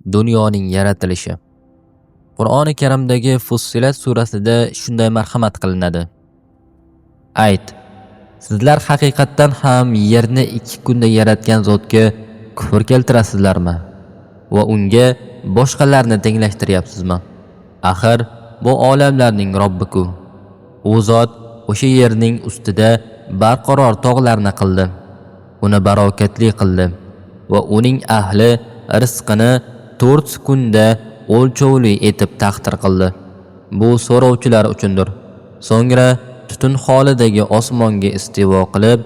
Dunyoning yaratilishi. Qur'oni Karimdagi Fussilat surasida shunday marhamat qilinadi. Ayt: Sizlar haqiqatdan ham yerni 2 kunda yaratgan zotga kufr keltirasizlarmi? Va unga boshqalarni tenglashtiryapsizmi? Axir bu olamlarning Robbi-ku. U zot o'sha yerning ustida barqaror tog'larni qildi. Uni barokatli qildi va uning ahli rizqini 4 kunda o'lchovli etib taqdir qildi. Bu so'rovchilar uchundir. So'ngra tutun holidagi osmonga istivo qilib,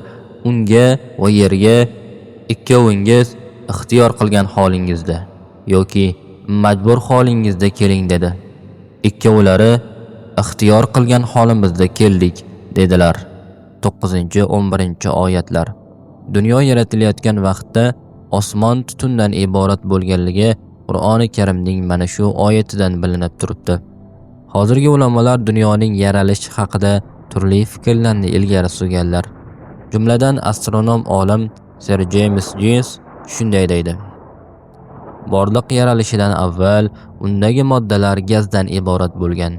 unga va yerga ikkovingiz ixtiyor qilgan holingizda yoki majbur holingizda keling dedi. Ikkovlari ixtiyor qilgan holimizda keldik dedilar. 9-11 oyatlar. Dunyo yaratilayotgan vaqtda osmon tutundan iborat bo'lganligi Qur'oni Karimning mana shu oyatidan bilinib turibdi. Hozirgi ulamolar dunyoning yaralishi haqida turli fikrlarni ilgari surganlar. Jumladan astronom olim Sir Jeyms Jins shunday deydi: Borliq yaralishidan avval undagi moddalar gazdan iborat bo'lgan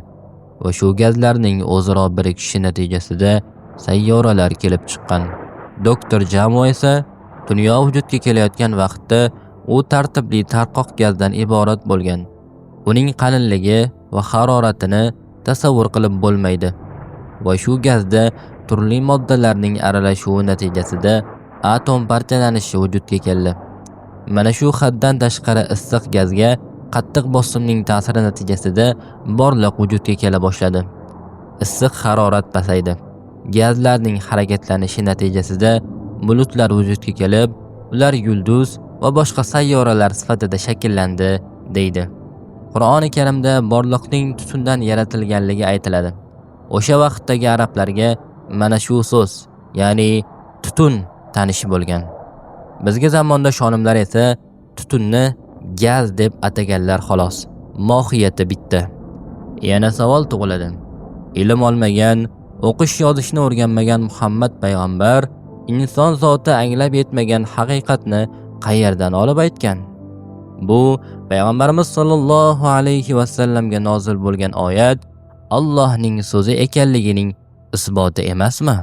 va shu gazlarning o'zaro birikishi natijasida sayyoralar kelib chiqqan. Doktor Jamo esa dunyo vujudga kelayotgan vaqtda u tartibli tarqoq gazdan iborat bo'lgan. Uning qalinligi va haroratini tasavvur qilib bo'lmaydi. Va shu gazda turli moddalarning aralashuvi natijasida atom parchalanishi vujudga keldi. Mana shu haddan tashqari issiq gazga qattiq bosimning ta'siri natijasida borliq vujudga kela boshladi. Issiq harorat pasaydi. Gazlarning harakatlanishi natijasida bulutlar vujudga kelib, ular yulduz va boshqa sayyoralar sifatida shakllandi, deydi. Qur'oni Karimda borliqning tutundan yaratilganligi aytiladi. O'sha vaqtdagi arablarga mana shu so'z, ya'ni tutun tanish bo'lgan. Bizga zamondosh olimlar esa tutunni gaz deb ataganlar xolos. Mohiyati bitta. Yana savol tug'iladi. Ilm olmagan, o'qish yozishni o'rganmagan Muhammad payg'ambar inson zoti anglab yetmagan haqiqatni qayerdan olib aytgan? Bu payg'ambarimiz sollallohu alayhi va sallamga nozil bo'lgan oyat Allohning so'zi ekanligining isboti emasmi?